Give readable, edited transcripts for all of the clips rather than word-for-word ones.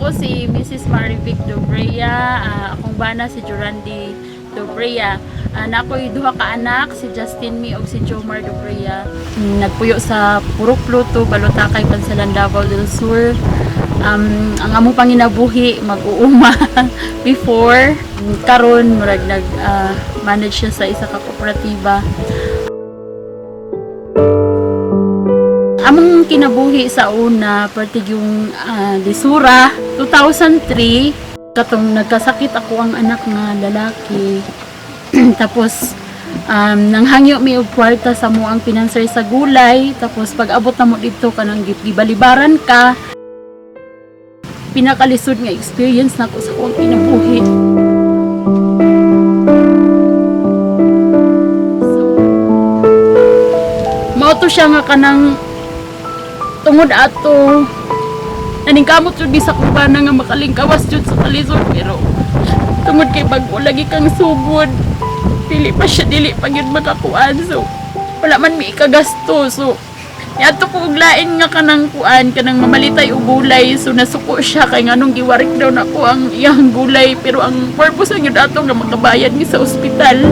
Ako si Mrs. Marivic Dobrea, akong bana si Jurandi Dobrea. Na ako'y duha ka anak, si Justin Mi ug si Jomar Dobrea. Nagpuyo sa Purok Pluto, Balutakay, Pansalan, Davao del Sur. Ang among panginabuhi mag-uuma before. Karon murag nag manage siya sa isa ka kooperatiba. Among kinabuhi sa una, parte yung lisura, 2003, katong nagkasakit ako ang anak nga lalaki. Tapos, nanghangyo mi og kwarta sa mo ang pinanser sa gulay. Tapos, pag abot na mo dito, kanang gibalibaran ka. Pinakalisod nga experience nako sa akong kinabuhi. So, mao to siya nga kanang tungod ato naningkamot jud mi sa kubana nga makalingkawas jud sa kalisod, pero tungod kay bag-o lagi kang sugod, dili pa siya, dili pa gyud makakuan, so wala man mi ikagasto. So niadto ko og lain nga kanang kuan, kanang mamalitay og gulay, so nasuko siya kay nganong giwarik daw nako ang iyang gulay, pero ang purpose lang gyud ato nga makabayad mi sa ospital.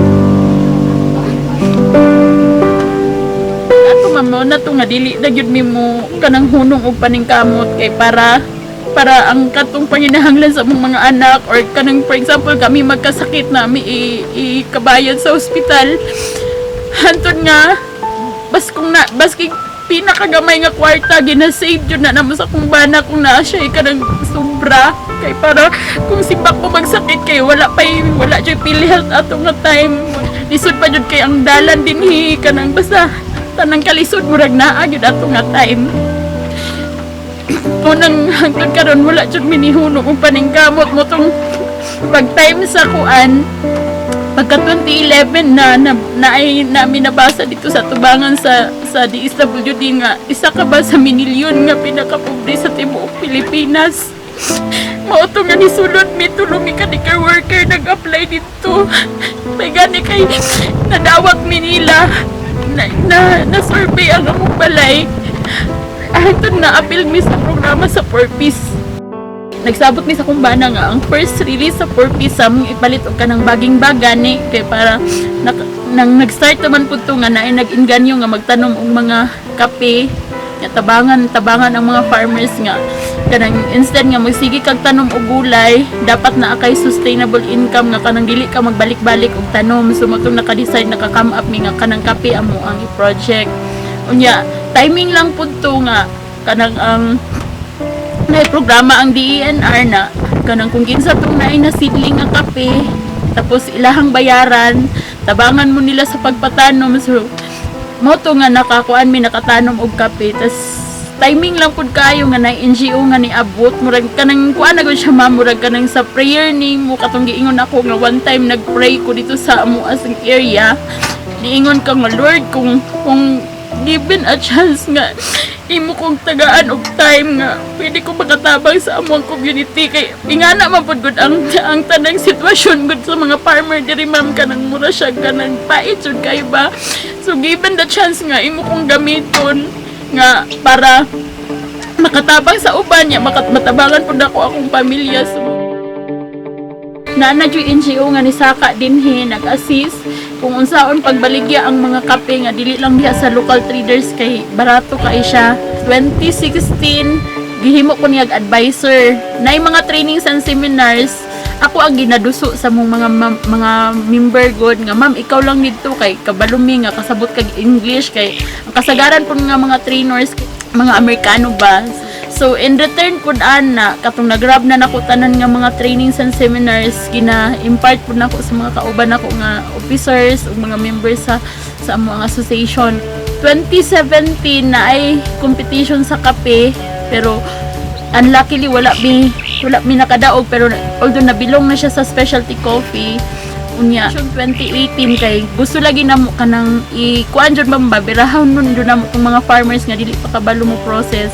Ato, ma'am, na to nga dili na gyud mi mo kanang hunong og paningkamot kay para para ang katong panginahanglan sa among mga anak or kanang, for example, kami magkasakit na mi ikabayad sa ospital. Hantod nga bas kung na baski pinakagamay nga kwarta, gina-save jud na namo sa kung bana kung naa siya kanang sobra kay para kung simbak mo magsakit kay wala pa, wala jud PhilHealth ato nga time. Lisod pa jud kay ang dalan dinhi, kanang basta tanang kalisod murag naa gyud ato nga time. Unang hangtod karon wala jud minihunong og paningkamot mo tong pag time sa kuan, pagka 2011 na na, na, ay namin nabasa dito sa tubangan sa DSWD nga isa ka ba sa minilyon nga pinakapobre sa tibuok Pilipinas. Mao to nga nisulod mi, tulo mi ka care worker nag-apply dito. May gani kay nadawat mi nila na, na, na survey ang among balay. Hantod na apil mi sa programa sa 4 Piece, nagsabot mi sa kumbana nga ang first release sa 4 Piece sa among ipalit og kanang baging baga ni kay para nang nag-start naman pud to nga naay nag-inganyo nga magtanom og mga kape nga tabangan tabangan ang mga farmers nga kanang instead nga magsige kag tanom og gulay, dapat naa kay sustainable income nga kanang dili ka magbalik-balik og tanom. So mao tong naka-decide, naka-come up mi nga kanang kape amo ang i-project. Unya timing lang pud to nga kanang ang na programa ang DENR na kanang kung kinsa tong naay na seedling nga kape, tapos ilahang bayaran, tabangan mo nila sa pagpatanom. So mo to nga nakakuan mi, nakatanom og kape. Tas timing lang pud kayo nga na NGO nga niabot, murag kanang kuan na gud siya, ma'am, murag kanang sa prayer nimo. Katong giingon ako nga one time nagpray ko dito sa amo as area, niingon ka nga, "Lord, kung given a chance nga imo kong tagaan og time nga pwede ko makatabang sa among community," kay ingana man pud gud ang tanang sitwasyon gud sa mga farmer diri, ma'am, kanang mura siya kanang pait jud kay ba. So given the chance nga imo kong gamiton nga para makatabang sa uban niya, matabangan pud ako akong pamilya. So naa na jud NGO nga nisaka dinhi, nag-assist kung unsaon pagbaligya ang mga kape nga dili lang diha sa local traders kay barato kay siya. 2016 gihimo ko niyag advisor na mga trainings and seminars. Ako ang ginaduso sa mong mga mga member god nga, "Ma'am, ikaw lang didto kay kabalumi nga kasabot kag English," kay ang kasagaran pud nga mga trainers mga Amerikano ba. So in return pud ana, katong nag-grab na nako tanan nga mga trainings and seminars, gina-impart pud nako sa mga kauban nako nga officers ug mga members sa among association. 2017 na ay competition sa kape, pero unluckily wala mi nakadaog, pero although nabilong na siya sa specialty coffee. Unya 2018 kay gusto lagi namo kanang i-kuan jud, ma'am, babirahon nun jud namo tong mga farmers nga dili pa kabalo mo process.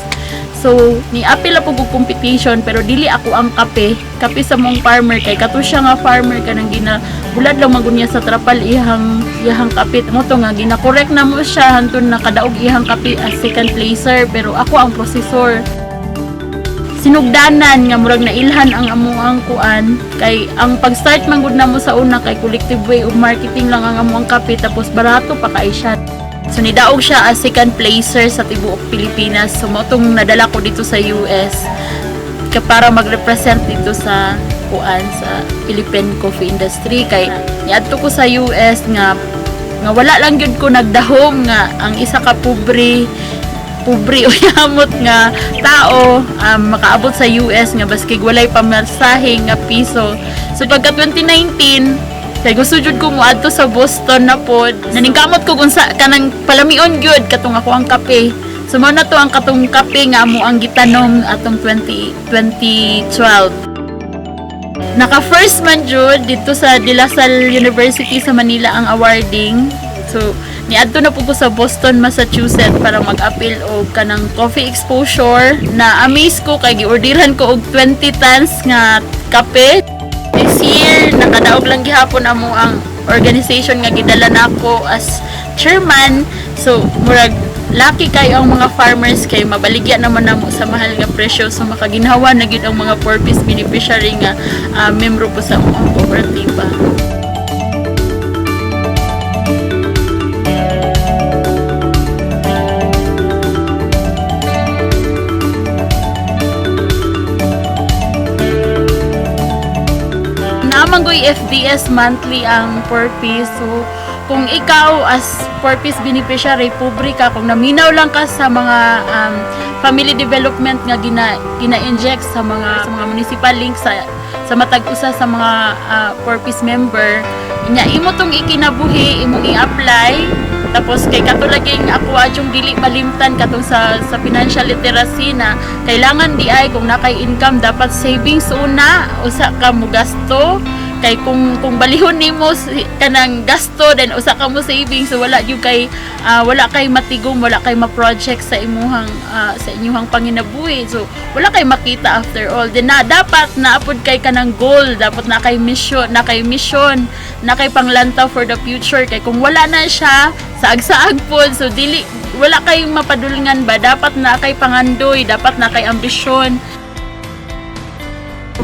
So ni apil po og competition, pero dili ako ang kape, kape sa mong farmer, kay kato siya nga farmer kanang gina bulad lang magunya sa trapal iyahang kape. Mo to nga gina correct na mo siya hantod nakadaog iyahang kape as second placer, pero ako ang processor. Sinugdanan nga murag nailhan ang amuang kuan, kay ang pag-start man gud namo sa una kay collective way of marketing lang ang amuang kape, tapos barato pa kay siya. So nidaog siya as second placer sa tibuok Pilipinas. So mao tong nadala ko dito sa US ka para mag-represent dito sa kuan, sa Philippine coffee industry, kay niadto ko sa US nga nga wala lang gyud ko nagdahom nga ang isa ka pobre pobre o yamot nga tao makaabot sa US nga baskig walay pamasahe nga piso. So pagka 2019, kay gusto jud ko moadto sa Boston na pod, naningkamot ko kung sa kanang palamion gyud katong ako ang kape. So mao na to ang katong kape nga amo ang gitanom atong 20 2012. Naka first man jud dito sa De La Salle University sa Manila ang awarding. So niadto na pud ko sa Boston, Massachusetts para mag-appeal og kanang coffee exposure. Na amaze ko kay giorderan ko og 20 tons nga kape. This year nakadaog lang gihapon amo ang organization nga gidala nako as chairman. So murag lucky kayo ang mga farmers kay mabaligya naman namo sa mahal nga presyo, so makaginhawa na gyud ang mga 4Ps beneficiary nga membro po sa among kooperatiba. Naa man goy FDS monthly ang 4Ps. So, kung ikaw as 4Ps beneficiary, pobre ka, kung naminaw lang ka sa mga family development nga gina-inject sa mga municipal link sa matag usa sa mga 4Ps member, nya imo tong ikinabuhi, imong i-apply. Tapos kay katulaging ako adyong dili malimtan katong sa financial literacy na kailangan di ay kung nakay income, dapat savings una, usa ka mo gasto, kay kung balihon nimo kanang gasto then usa ka mo savings, so wala gyud kay wala kay matigom, wala kay ma-project sa inyuhang panginabuhi, so wala kay makita after all. Then na dapat naapod kay kanang goal, dapat na kay mission, na kay panglantaw for the future, kay kung wala na siya, saag-saag pod, so dili wala kay mapadulngan ba. Dapat na kay pangandoy, dapat na kay ambisyon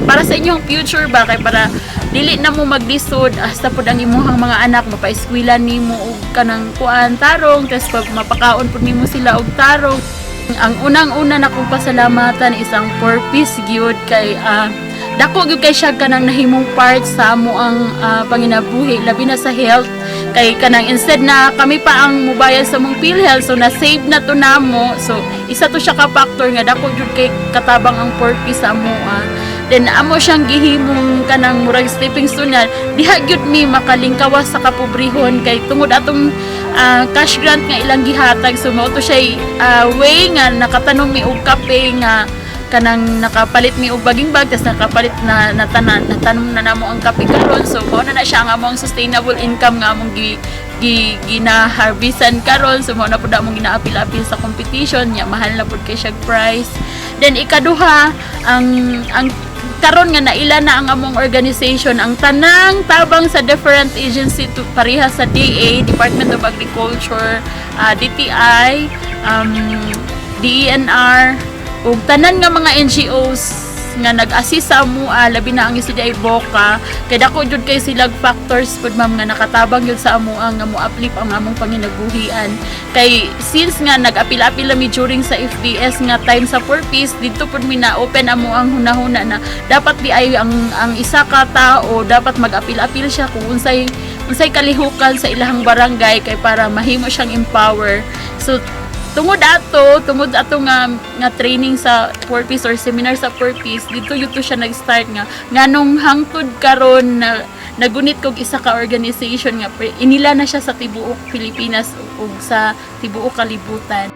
para sa inyong future ba, kay para dili na mo maglisod hasta pud ang imuhang mga anak mapaeskwela nimo og kanang kuan, tarong, tas pag mapakaon pud nimo sila og tarong. Ang unang-una na kong pasalamatan is ang 4Ps gyud, kay dako gyud kay siya kanang nahimong part sa amo ang panginabuhi, labi na sa health, kay kanang instead na kami pa ang mubayad sa mong PhilHealth, so na save na to namo. So isa to siya ka factor nga dako jud kay katabang ang 4Ps sa amo. Then amo siyang gihimong kanang murag stepping stone nga diha gyud mi makalingkawas sa kapobrehon, kay tungod atong cash grant nga ilang gihatag, so mao to siya way nga nakatanom mi og kape, nga kanang nakapalit mi og baging bag, tas nakapalit na natanan natanom na namo ang kape karon. So mao na na siya ang among sustainable income nga among gi, gi gina-harvestan karon. So mao na pud among ginaapil-apil sa competition nya, mahal na pud kay siya price. Then ikaduha, ang karon nga naila na ang among organization, ang tanang tabang sa different agency to pareha sa DA, Department of Agriculture, DTI, DENR ug tanan nga mga NGOs nga nag-assist sa amoa, labi na ang SDI Boca, kay dako jud kay silag factors pud, ma'am, nga nakatabang jud sa amoa nga mo-uplift ang among panginabuhian, kay since nga nag-apil-apil mi during sa FDS nga time sa 4Ps, didto pud mi na open amo ang hunahuna na dapat di ay ang isa ka tao dapat mag-apil-apil siya kung unsay unsay kalihukan sa ilahang barangay, kay para mahimo siyang empower. So tungod ato nga nga training sa 4Ps or seminar sa 4Ps, dito yun to siya nag-start nga nganong hangtod karon na nagunit kog isa ka organization nga inila na siya sa tibuok Pilipinas ug sa tibuok kalibutan.